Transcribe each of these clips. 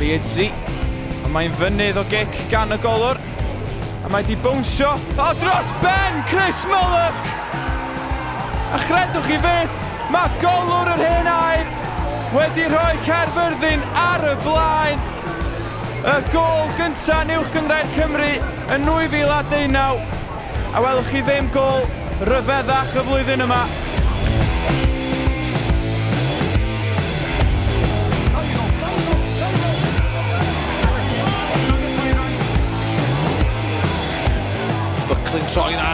Ayedzi. Ond mae'n fynydd o gic gan y golwr. A mae di bownsio. O, dros ben Chris Mullock! A chredwch chi fyth, mae golwr yr hen air wedi rhoi Caerfyrddin ar y blaen. Y gôl gyntaf yn Uwch Gynghrair Cymru yn 2019. A welwch chi ddim gôl ryfeddach y flwyddyn yma. Buckley'n troi dda.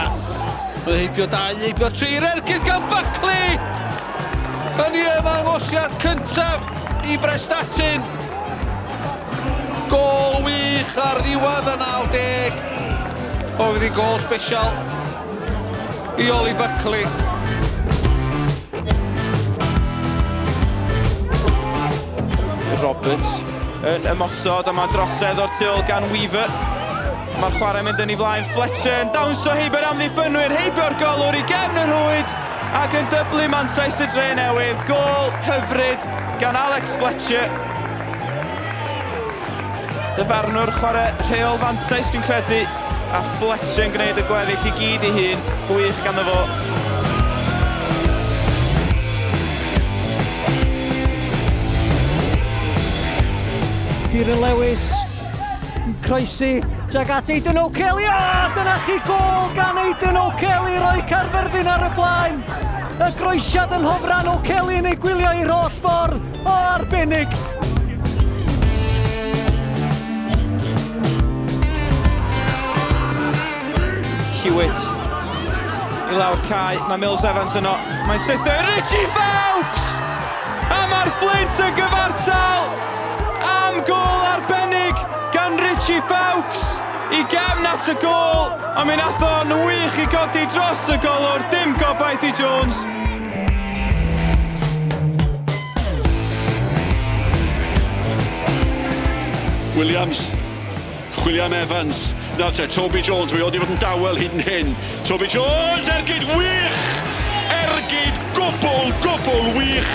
Mae heibio 2, heibio 3, yr ergyd gan Buckley! Yn ei ymddangosiad cyntaf i Brestatyn. Gôl wych ar ddiwedd y 90. Oedd hi'n gôl special i Oli Buckley. Roberts yn ymosod a mae drosedd o'r tu ôl gan Weaver. Mae'r chwarae mynd yn ei flaen. Fletcher yn dawnsio heibio'r amddiffynwyr, heibio'r golwr i gefn y rhwyd ac yn dyblu mantais y dre newydd. Gôl hyfryd gan Alex Fletcher. Dyfarnwr chwarae rheol fantais dwi'n credu a Fletcher yn gwneud y gweddill i gyd ei hun. Gwych ganddo fo. Kieran Lewis yn croesi tuag at Aidan O'Kelly. O, dyna chi gôl gan Aidan O'Kelly roi Caerfyrddin ar y blaen. Y groesiad yn hofran O'Kelly yn ei gwylio i'r holl ffordd. O, arbennig. Hewitt i lawr cae, mae Mills Evans yno, mae'n saethu Richie Fawkes! A mae'r Flint yn gyfartal am gôl arbennig gan Richie Fawkes i gefn at y gôl, a mi nath o'n wych i godi dros y golwr, dim gobaith i Jones. Williams, William Evans. Nawr te, Toby Jones, mae o wedi bod yn dawel hyd yn hyn. Toby Jones, ergyd wych! Ergyd gwbl, gwbl wych!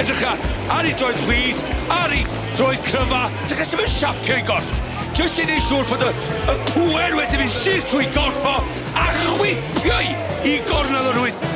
Edrycha, ar ei droed chwith, ar ei droed cryfa. Edrycha sut mae'n siapio ei gorff. Jyst i wneud siŵr bod y, y pŵer wedi mynd syth trwy gorff o a chwipio i, i gornel y rhwyd.